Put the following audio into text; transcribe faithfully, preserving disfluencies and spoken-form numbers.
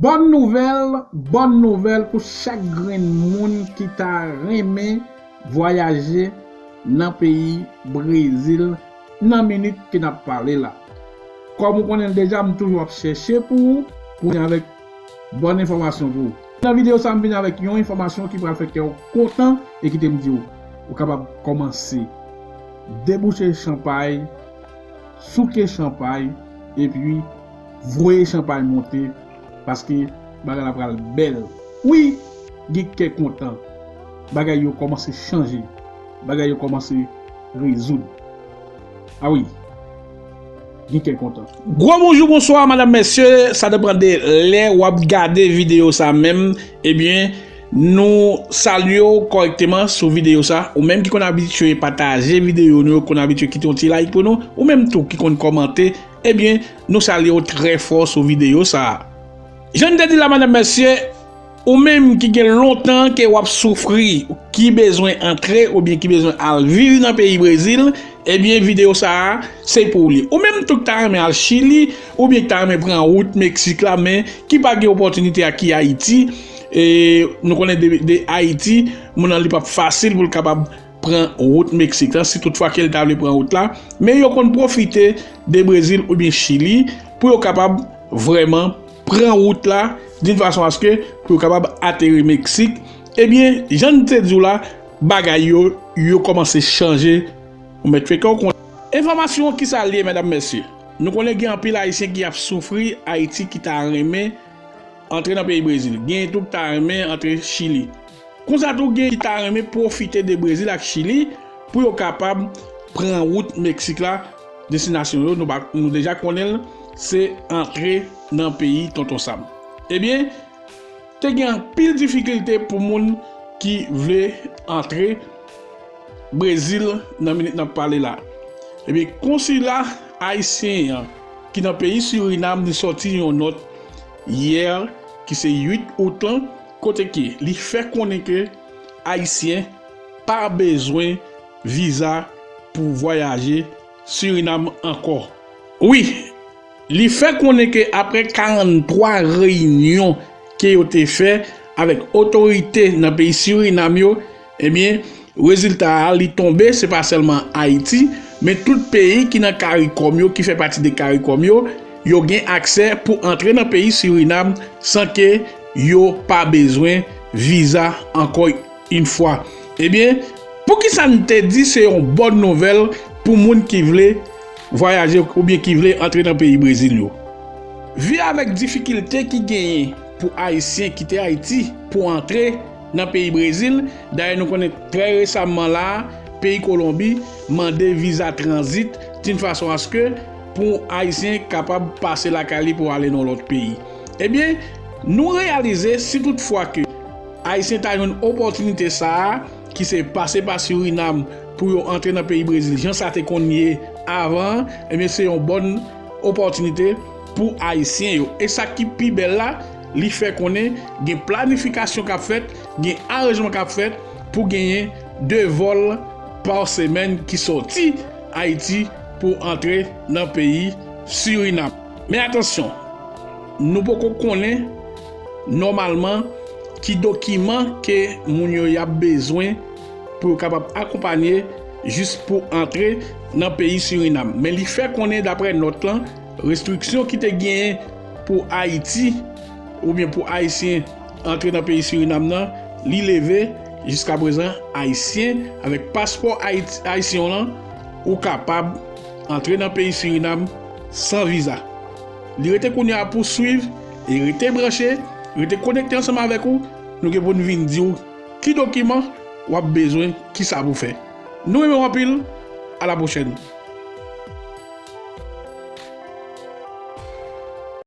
Bòn nouvèl, bòn nouvèl pou chak grenn moun ki ta renmen vwayaje nan peyi Brezil nan minit ke n ap pale la. Kòm ou konnen l deja, m toujou ap chèche pou ou, pou vin avèk bòn enfòmasyon pou ou. Nan videyo sa, m vin avèk yon enfòmasyon ki pral fè kè w kontan e kite m di w, ou kapab kòmanse debouche chanpay, souke chanpay, epi voye chanpay monte, paske bagay la pral bèl. Wi, gen kè kontan. Bagay yo kòmanse chanje. Bagay yo kòmanse rezoud. A wi, gen kè kontan. Gwo bonjou, bonswa, madanm, mesye, sa depann de lè w ap gade videyo sa menm. Ebyen, nou salye w kòrèkteman sou videyo sa. Ou menm ki konn abitye pataje videyo nou yo, konn abitye kite yon ti like pou nou, ou menm tou ki konn kòmante, ebyen, nou salye w trè fò sou videyo sa. Jan n te di la, madanm, mesye, ou menm ki gen lontan ke w ap soufri, ki bezwen antre oubyen ki bezwen al viv nan peyi Brezil, ebyen, videyo sa a, se pou ou li. Ou menm tou ki ta renmen al Chili, oubyen ki ta renmen pran wout Meksik la, men ki pa gen opòtinite a ki Ayiti, e nou konnen de, de Ayiti, moun nan li p ap fasil pou l kapab pran wout Meksik la, si toutfwa ke l ta vle pran wout la. Men yo konn pwofite de Brezil oubyen Chili pou yo kapab vrèman pran wout la, d'une façon à ce que pou yo kapab ateri Meksik. Ebyen, jan n te di w la, bagay yo, yo kòmanse chanje. Ou mèt fè kè w konnen. Enfòmasyon ki sa l ye, medam, mesye. Nou konnen gen anpil Ayisyen ki ap soufri Ayiti ki ta renmen antre nan peyi Brezil. Gen tou ki ta renmen antre Chili. Konsa tou, gen ki ta renmen pwofite de Brezil ak Chili pou yo kapab pran wout Meksik la, destinasyon yo, nou pa, nou deja konnen l, se antre nan peyi Tonton Sam. Ebyen, te gen anpil difikilte pou moun ki vle antre Brezil nan minit n ap pale la. Ebyen, konsila ayisyen an ki nan peyi Sirinam, li sòti yon nòt yè, ki se uit out lan, kote ke li fè konnen ke Ayisyen pa bezwen viza pou vwayaje Sirinam ankò. Wi, li fè konnen ke aprè karanntwa reyinyon ke yo te fè avèk otorite nan peyi Sirinam yo, ebyen, rezilta a, li tonbe, se pa sèlman Ayiti, men tout peyi ki nan Karikòm yo, ki fè pati de Karikòm yo, yo gen aksè pou antre nan peyi Sirinam san ke yo pa bezwen viza ankò yon fwa. Ebyen, poukisa n te di se yon bòn nouvèl pou moun ki vle vwayaje oubyen ki vle antre nan peyi Brezil yo? Vi avèk difikilte ki genyen pou Ayisyen kite Ayiti pou antre nan peyi Brezil, dayè nou konnen trè resaman la a, peyi Kolonbi mande viza tranzit, d'une façon à ce que pou Ayisyen kapab pase lakay li pou ale nan lòt peyi. Ebyen, nou reyalize si toutfwa ke Ayisyen ta jwenn opòtinite sa a, ki se pase pa Sirinam pou yo antre nan peyi Brezil, jan sa te konn ye avan, ebyen, se yon bòn opòtinite pou Ayisyen yo. E sa ki pi bèl la, li fè konnen gen planifikasyon k ap fèt, gen aranjman k ap fèt pou genyen de vòl pa semèn ki sòti Ayiti pou antre nan peyi Sirinam. Men atansyon, nou poko konnen nòmalman ki dokiman ke moun yo y ap bezwen pou yo kapab akonpanye jis pou antre nan peyi Sirinam. Men li fè konnen, daprè nòt lan, restriksyon ki te genyen pou Ayiti oubyen pou Ayisyen antre nan peyi Sirinam nan, li leve. Jiskaprezan, Ayisyen avèk paspò Ayiti, ayisyen w lan, ou kapab antre nan peyi Sirinam san viza. Li rete kounye a pou swiv e rete branche, rete konekte ansanm avèk ou. Nou gen pou n vin di w ki dokiman w ap bezwen, ki sa pou fè. Nou renmen w anpil. A la pwochèn.